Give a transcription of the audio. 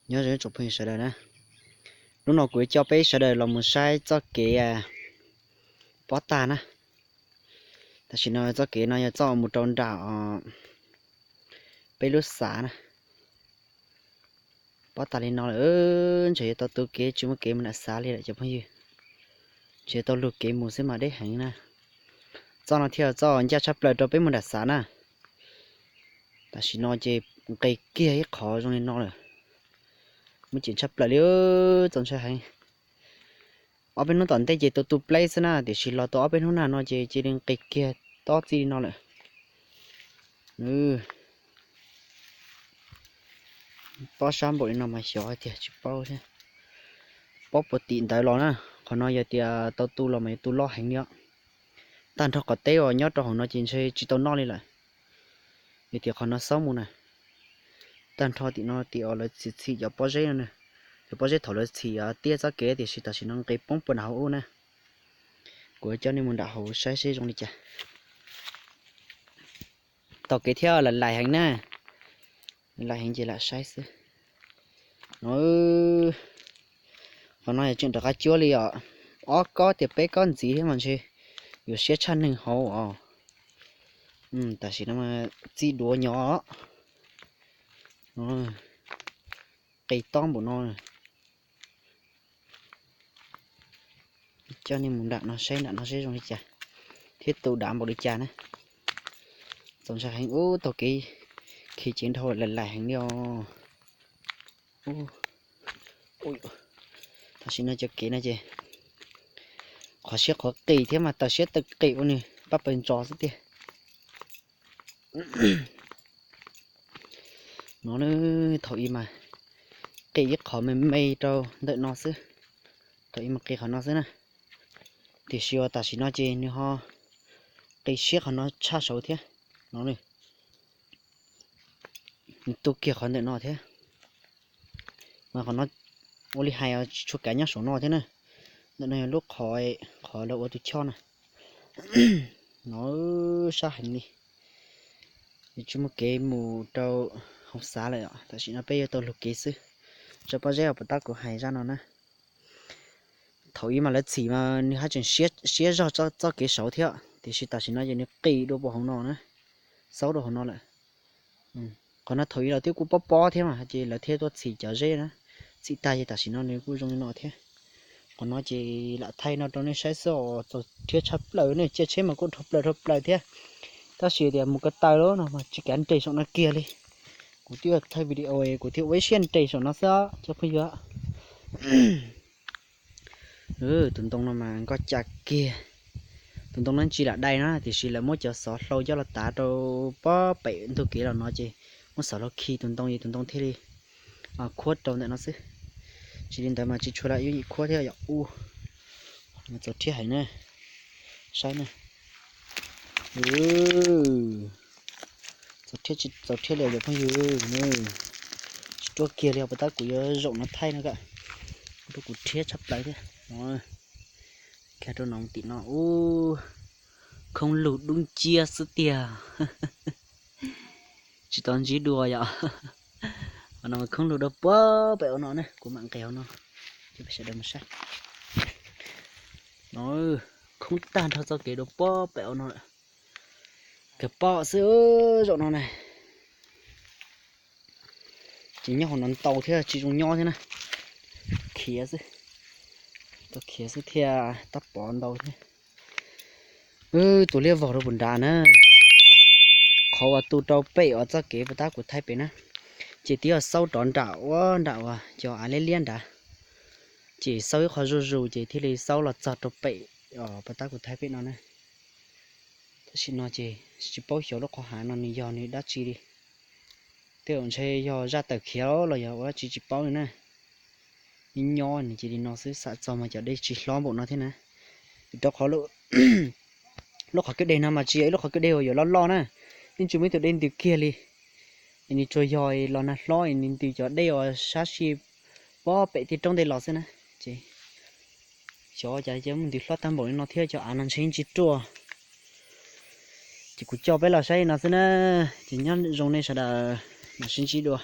Nyob zoo tsoom phooj ywg sawv daws na, hnub no kuv coj peb sawv daws los mus saib txoj kev pob tag na. Tam sim no txoj kev no yog txoj mus rau nram peb lub xav na. Pob tag li no lawm, ntshe yuav tau tu kev tsis muaj kev mus nram xav li lawm cov phooj ywg. Ntshe yuav tau lug kev mus xwb mas deb heev na. Txoj no thiaj txoj ncaj tshaj plaws rau peb mus nram xav na. Tam sim no ces nqis kiag ib qho zoo li no lawm. Muaj ceem tshaj plaws li, txaus ntshai heev. Ob peb hnub tom ntej ces tu tu pleb xwb na, tiam sis los tau ob peb hnub nag no ces cia li nqis kiag tob txij li no lawm. Tob sab npaum li no mas xyov hais tias tsis paub thiab. Paub puas tim ntawd los na, qhov no yog tias tau tu los mas yuav tu loj heev li os. Tag nrho qhov teb uas nyob rau hauv no ces ntshe tsis tau noj li lawm. Yog tias qhov no xaub mus na, tag nrho tim no tim uas lawv txhim txhim cov pob zeb no, cov pob zeb thaum lawv txhim tiaj txoj kev tiam sis tam sim no nqis poob puag nram hauv ub na. Kuv coj nej mus nram hauv saib seb zoo li cas. Taug kev thiab lais lais heev na, lais heev ces lam saib xwb. No, qhov no yog tseem rov qab cuab li os, ob kob tias peb kob ntxiv thiab mas ntshe yuav siab tshaj neeg hauv os. Tam sim no txij duav nyo, qis tob npaum no. Coj nej mus nram no saib nram no seb zoo li cas thiab tu dav npaum li cas na. Txaus ntshai heev, ub, taug kev khi cev nrhau lais lais heev li os. Tam sim no cov kev no ces qhov siab qhov qis thiab mas taws siab taws qis ua nws pab pawg ntsos xwb tiag. No, thaum ub mas qis ib qho me me rau ntawm no xwb, thaum ub mas qis qhov no xwb na. Tiam sis uas tam sim no ces nws ho qis siab qhov no tshaj saud thiab. No, nws tu kiag qhov ntawm no thiab. Mas qhov no ua li hais tsis tshua kav nyob saum no thiab na. Ntawm no yog lub qhov, qhov lawv ua tus choj na. No, sab heev li. Yuav tsis muaj kev mus rau hauv xav lawm, tam sim no peb yuav tau lug kev xwb. Tso pob zeb uas puas tab kuv hais zaj no na. Thaum ub mas lawv txhim mas nws haj tseem siab zog txoj kev saud thiab, tiam sis tam sim no ces nws qis dua puag hauv no na, xaub dua hauv no lawm. Qhov no thaum ub los twb kuj pob pob thiab mas ces lawv thiaj tuaj txhim cov zeb na, txhim tag ces tam sim no nws kuj zoo li no thiab. Qhov no ces lam thaij no rau nej saib xwb os, txaus rhiab tshaj plaws ne, cia tsheb mas kuj dhau plaws dhau plaws thiab. Tab sis tias mus ko taw lawm no mas tsis kav nres saum no kiag li. Kuv twb thaij video kuv thiaj ua ib siab nres saum no xwb cov phooj ywg. Tus ntoo no mas nkoj ca kiag. Tus ntoo no tsis lam dai na, tiam sis lawv muab cov xov hlau coj los tav rau pob pem ntug kev los no ces muab xov hlau khi tus ntoo es tus ntoo thiaj li khuab rau ntawm no xwb. Tsis li ntawd mas tsis tshua lam yooj yim khuab thiab yom. U, txaus rhiab heev na. Saib na. Txaus rhiab li cov phooj ywg, tsis ruaj kiag li, puas tab kuv yuav zaum no thaij no kam, rau kuv rhiab tshaj plaws thiab. Kiag rau no tim no, u, khoob lug dub nciab xwb tiag. Tsis tau ntsib dua yom. Qhov no khoob lug dua puag pem ua no ne, kuv mam nqes hauv no, sawv daws mus saib. No, khoob tag nrho txoj kev dua puag pem ua no lawm. Kawg pom xwb zaum no na. Ces nyob hauv no ntau thiab tsis zoo nyob thiab na. Khiav xwb, tau khiav xwb thiaj tab pov ntau thiab. Tus liab vog rau puag nrad na. Qhov uas tu rau pem uas txoj kev puag ta kuv thaij pem na, ces twb yog xaub rov nram ua nram uas cov av liab liab nrad, ces xaub ib qho zuj zus ces thiaj li xaub los txog rau pem puag ta kuv thaij pem no na. Tam sim no ces tsis paub xyov lub qhov hav no nws yog nws dab tsi li. Tej zaum ntshe yog zaj tawm khiav los yog ua dab tsi tsis paub li na. Nyob nyob nws cia li no xwb, xam txog mas cov dej tsis hlob npaum no thiab na. Vim rau qhov lub qhov kwj deg no mas tsis yog ib lub qhov kwj deg uas yuav loj loj na, yeej tsis muaj ib tug dej ntws kiag li. Es nws tsuas yog los nag hlob es nws ntws cov dej uas sab si pob pem tej roob ntej los xwb na. Ces xyov cas cia muaj ntws hlob tag npaum li no thiab, cov av no ntshe yeej tsis ruaj. Ces kuv coj peb los saib li no xwb na. Ces nyob zoo nej sawv daws, mam sib ntsib dua.